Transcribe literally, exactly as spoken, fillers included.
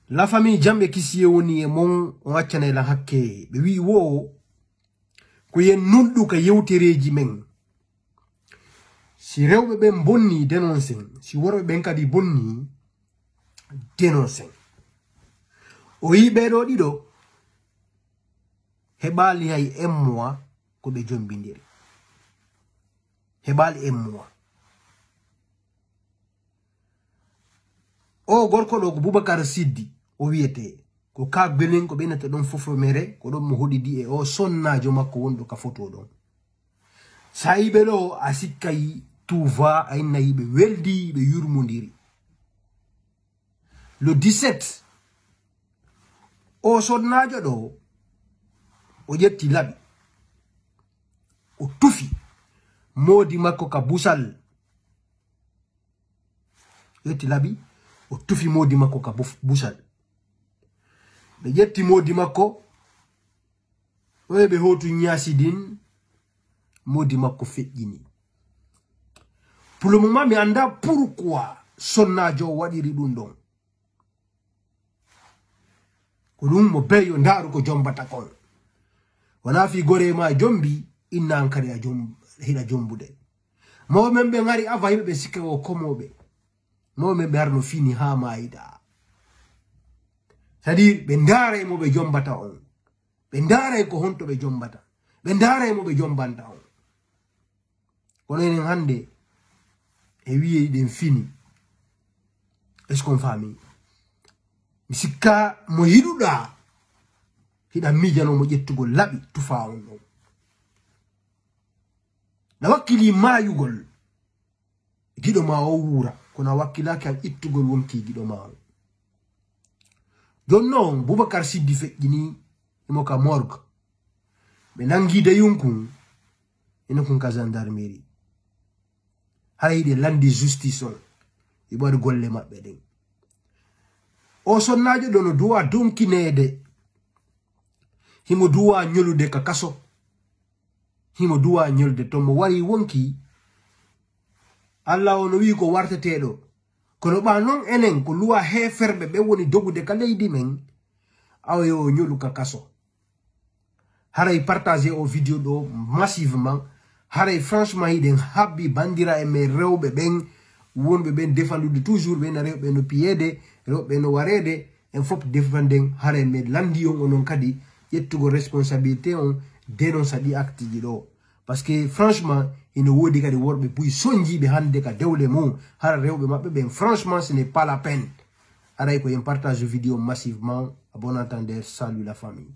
La famille, jam e kisiyee woni e mon, on accanay lan hakke. Ɓe wi'i wo ko yen nunɗu ka yewtereeji men. Si rewɓe ɓen bonni, denonsen. Si worɓe ɓen kadi bonni, denonsen. O yi'i ɓee ɗoo ɗiɗo heɓaali hay un mois ko ɓe jombindiri. Heɓaali un mois. O gorko ɗoo ko Boubacar Siddi, o wiyetee. Ko ka Guelin, ko ɓe innata ɗon Fofomere, ko ɗon mo hoɗidi e o sonnaajo makko wonɗo ka foto ɗon. Sa yi'i ɓe ɗoo, a sikkay tout va, a inna yi'i ɓe weldi, ɓe yurmondiri. Le dix-sept, o sonnaajo ɗoo, o ƴetti laɓi, o tufi moodi makko ka busal. Ƴetti laɓi, o tufi moodi makko ka buf-, busal. Ɓe ƴetti moodi makko, ɓe ɓe hootu ñaasi din, moodi makko feƴƴini. Pour le moment, mi anndaa pourquoi sonnaajo o waɗiri ɗum ɗon. Ko ɗum mo beyo ndaaru ko jombata kon. Wonaa fii goree ma jombi, inna an kadi a jom-, hiɗa jombude. Mawɓe men ɓe ngari ava yimɓe ɓe sikke o komooɓe. Mawɓe men ɓe harno fini haa maayida. C'est-à-dire, ɓe ndaaray mo ɓe jombata on. Ɓe ndaaray ko honto ɓe jombata. Ɓe ndaaray mo ɓe jombanta on. Kono enen hannde e wi'e ɗen fini. Est-ce qu'on faami? Mi sikka mo yiɗuɗaa, hiɗa miijanoo mo ƴettugol laɓi tufaa on ɗon. Na wakkili maayugol, giɗo ma o wuura, kono a wakkilaaki an ittugol wonkii giɗo ma on. Jooni non, Boubacar Siddi feƴƴini, himo ka morgue. Ɓe nangi deyun kun, hino kun ka gendarmerie. Hara hiɗe landi justice on, hiɓe waɗi golle maɓɓe ɗen. O sonnaajo ɗoo no duwa donkineede, himo duwa ñolude ka kaso. Himo duwa ñolde to mo wari wonki. Alla o no wi'i ko warteteeɗo. Kono ɓaa non enen ko luwa heeferɓe ɓe woni dogude ka leydi men. Awa yo o ñolu ka kaso. Haray partager o vidéo ɗoo massivement. Haray franchement hiɗen habbi banndiraaɓe men rewɓe ɓen wonɓe ɓen défendude toujours ɓe na rewɓe no piyeede, rewɓe no wareede. En fof defanden haray men landi on onon kadi ƴettugol responsabilité on, dénoncer ɗi acte ji ɗoo. Parce que franchement, hino woodi kadi worɓe buy sonjiiɓe hannde ka dewle mum, hara rewɓe maɓɓe ɓen, franchement, ce n'est pas la peine. Haray ko yen partage vidéo massivement. À bon entendeur, salut la famille.